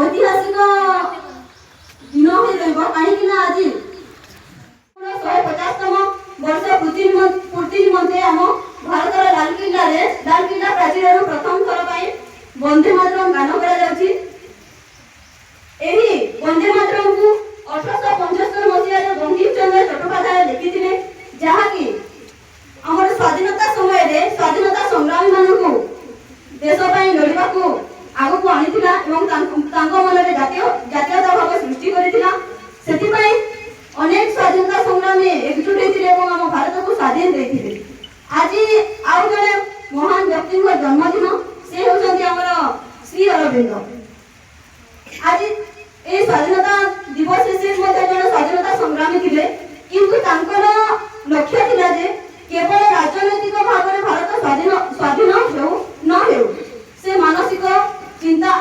ଐତିହାସିକ ଦିନ ହୋଇ ରହିବ, କାହିଁକି ନା ଆଜି 150ତମ ବର୍ଷ ପୂର୍ତ୍ତି ନିମନ୍ତେ ଆମ ଭାରତର ଲାଲକିଲ୍ଲାରେ, ଲାଲକିଲ୍ଲା ପ୍ରାଚୀରରୁ ପ୍ରଥମ ଥର ପାଇଁ ବନ୍ଦେ ମାତରମ୍ ଗାନ କରାଯାଉଛି। ଏହି ବନ୍ଦେ ମାତରମ୍କୁ 1875 ମସିହାରେ ବଙ୍କିମ ଚନ୍ଦ୍ର ଚଟ୍ଟୋପାଧ୍ୟାୟ ଲେଖିଥିଲେ, ଯାହାକି ଆମର ସ୍ୱାଧୀନତା ସମୟରେ ସ୍ୱାଧୀନତା ସଂଗ୍ରାମୀମାନଙ୍କୁ ଦେଶ ପାଇଁ ଲଢ଼ିବାକୁ ଆଗକୁ ଆଣିଥିଲା ଏବଂ ତାଙ୍କ ମନରେ ଜାତୀୟତା ଭାବ ସୃଷ୍ଟି କରିଥିଲା। ସେଥିପାଇଁ ଅନେକ ସ୍ୱାଧୀନତା ସଂଗ୍ରାମୀ ଏକଜୁଟ ହେଇଥିଲେ ଏବଂ ଆମ ଭାରତକୁ ସ୍ୱାଧୀନ ଦେଇଥିଲେ। ଆଜି ଆଉ ଜଣେ ମହାନ ବ୍ୟକ୍ତିଙ୍କ ଜନ୍ମଦିନ, ସେ ହେଉଛନ୍ତି ଆମର ଶ୍ରୀ ଅରବିନ୍ଦ। ଆଜି ଏହି ସ୍ୱାଧୀନତା ଦିବସରେ ସେ ମଧ୍ୟ ଜଣେ ସ୍ୱାଧୀନତା ସଂଗ୍ରାମୀ ଥିଲେ, କିନ୍ତୁ ତାଙ୍କର ଲକ୍ଷ୍ୟ ଥିଲା ଯେ କେବଳ ରାଜନୈତିକ ଭାବରେ ଭାରତ ସ୍ୱାଧୀନ ହେଉ ନ ହେଉ, ସେ ମାନସିକ ଚିନ୍ତା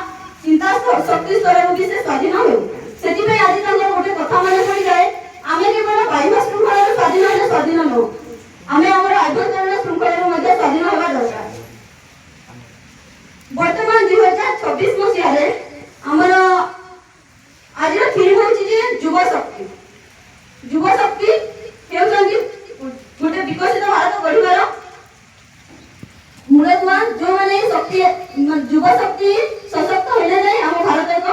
ଶକ୍ତି ସ୍ତରରୁ ବି ସେ ସ୍ୱାଧୀନ ହେଉ। ସେଥିପାଇଁ ଆଜି ତାଙ୍କର ଗୋଟେ କଥା ମନେ ପଡ଼ିଯାଏ, ଆମେ କେବଳ ବାହ୍ୟ ଶୃଙ୍ଖଳାରୁ ସ୍ୱାଧୀନ ହେଲେ ସ୍ୱାଧୀନ ନୁହଁ, ଆମେ ଆମର ଆଭ୍ୟନ୍ତରୀଣ ଶୃଙ୍ଖଳାରୁ ମଧ୍ୟ ସ୍ୱାଧୀନ ହେବା ଦରକାର। ବର୍ତ୍ତମାନ 2026 ମସିହାରେ ଆମର ଆଜିର ଥିମ୍ ହେଉଛି ଯେ ଯୁବ ଶକ୍ତି। ଯୁବ ଶକ୍ତି ହେଉଛନ୍ତି ଗୋଟେ ବିକଶିତ ଭାରତ ଗଢ଼ିବାର ମୂଳଦୁଆ। ଯେଉଁମାନେ ଏହି ଶକ୍ତି, ଯୁବ ଶକ୍ତି ସଶକ୍ତ ହେଲେ ଯାଇ ଆମ ଭାରତ ଏକ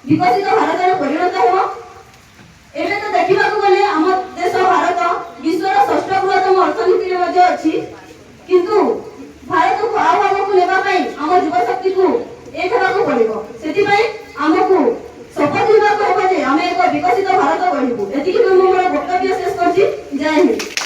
ବିକଶିତ ଭାରତରେ ପରିଣତ ହେବ। ଏବେ ତ ଦେଖିବାକୁ ଗଲେ ଆମ ଦେଶ ଭାରତ ବିଶ୍ୱର ଷଷ୍ଠ ବୃହତ୍ତମ ଅର୍ଥନୀତିରେ ମଧ୍ୟ ଅଛି, କିନ୍ତୁ ଭାରତକୁ ଆଉ ଆଗକୁ ନେବା ପାଇଁ ଆମ ଯୁବଶକ୍ତିକୁ ଏକ ହେବାକୁ ପଡ଼ିବ। ସେଥିପାଇଁ ଆମକୁ ଶପଥ ନେବାକୁ ହେବ ଯେ ଆମେ ଏକ ବିକଶିତ ଭାରତ ଗଢ଼ିବୁ। ଏତିକି ମୁଁ ମୋର ବକ୍ତବ୍ୟ ଶେଷ କରୁଛି। ଜୟ ହିନ୍ଦ।